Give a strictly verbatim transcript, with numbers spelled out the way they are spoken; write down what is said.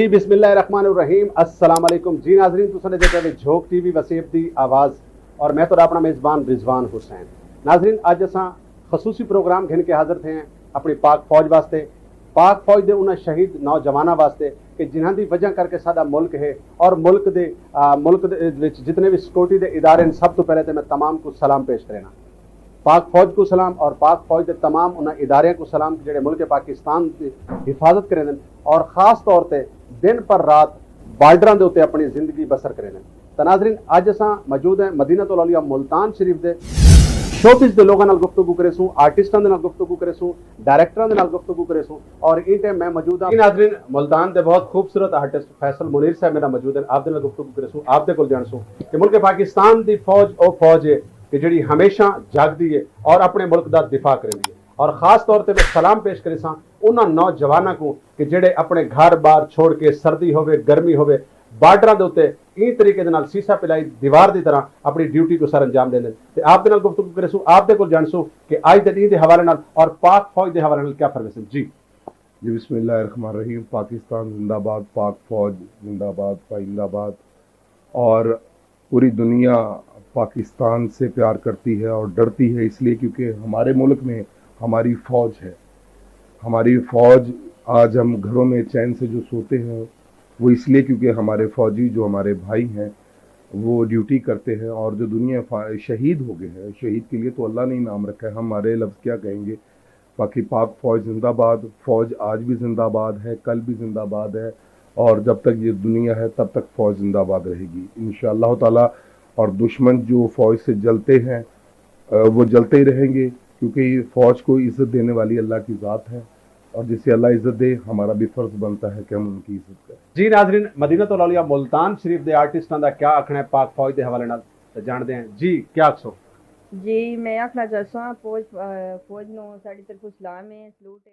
جی، بسم اللہ الرحمن الرحیم۔ السلام علیکم۔ جی ناظرین، تساں ݙیہدے پئے وے جھوک ٹی وی، وسیب دی آواز، اور میں تہاݙا اپݨا میزبان رضوان حسین۔ ناظرین، اڄ اساں خصوصی پروگرام گھن کے حاضر تھئے ہیں اپݨی پاک فوج واسطے، پاک فوج دے انہاں شہید نوجواناں واسطے کہ جنہاں دی وجہ کر کے ساݙا ملک ہے، اور ملک دے آ، ملک دے وچ جتنے وی سیکورٹی دے ادارے ہیں، سب توں پہلے تے میں تمام کوں سلام پیش کرینا۔ پاک فوج کوں سلام اور پاک فوج دے تمام انہاں اداریاں کوں سلام کہ جڑے ملک پاکستان دی حفاظت کریندن اور خاص طور تے دن پر رات بارڈراں دے اتے اپݨی زندگی بسر کریندن۔ تاں ناظرین، اڄ اساں موجود ہیں مدینۃ الاولیاء ملتان شریف دے۔ شوبز دے لوگاں نال گفتگو کریسوں، آرٹسٹاں دے نال گفتگو کریسوں، ڈائریکٹراں دے نال گفتگو کریسوں، اور ایں ٹائم میں موجود ہاں۔ جی ناظرین، ملتان دے بہت خوبصورت آرٹسٹ فیصل منیر صاحب میرے نال موجود ہیں، آپ دے نال گفتگو کریسوں، آپ دے کول جانسوں کہ ملک پاکستان دی فوج او فوج ہے کہ جڑی ہمیشہ جاگدی ہے اور اپنے ملک دا دفاع کریندی ہے۔ اور خاص طور تے میں سلام پیش کریساں انہاں نوجواناں کو کہ جڑے اپنے گھر بار چھوڑ کے، سردی ہوے، گرمی ہوے، بارڈراں دے اتے ایں طریقے دے نال سیسہ پلائی دیوار دی طرح اپݨی ڈیوٹی کوں سر انجام ݙیندن۔ تے آپ دے نال گفتگو کریسوں، آپ دے کول جانسوں کہ اڄ دے ݙینہہ دے حوالے نال اور پاک فوج دے حوالے نال کیا فرمیسن۔ جی۔ جی، بسم اللہ الرحمن الرحیم۔ پاکستان زندہ باد، پاک فوج زندہ باد، پائندہ باد۔ اور پوری دنیا پاکستان سے پیار کرتی ہے اور ڈرتی ہے، اس لیے کیونکہ ہمارے ملک میں ہماری فوج ہے۔ ہماری فوج، آج ہم گھروں میں چین سے جو سوتے ہیں، وہ اس لیے کیونکہ ہمارے فوجی جو ہمارے بھائی ہیں، وہ ڈیوٹی کرتے ہیں، اور جو دنیا فا-، شہید ہو گئے ہیں، شہید کے لیے تو اللہ نے انعام رکھا ہے، ہم ہمارے لفظ کیا کہیں گے۔ باقی پاک فوج زندہ باد، فوج آج بھی زندہ باد ہے، کل بھی زندہ باد ہے، اور جب تک یہ دنیا ہے تب تک فوج زندہ باد رہے گی انشاءاللہ تعالیٰ۔ اور دشمن جو فوج سے جلتے ہیں، آ، وہ جلتے ہی رہیں گے، کیونکہ یہ فوج کو عزت دینے والی اللہ کی ذات ہے، اور جسے اللہ عزت دے، ہمارا بھی فرض بنتا ہے کہ ہم ان کی عزت کریں۔ جی ناظرین، مدینۃ الاولیاء ملتان شریف دے آرٹسٹاں دا کیا آکھݨا ہے پاک فوج دے حوالے نال، تے جاݨدے ہیں۔ جی، کیا آکھسو؟ جی، میں آکھݨا چاہساں فوج، آ، فوج نوں ساݙی طرفوں سلام ہے، سلوٹ ہے۔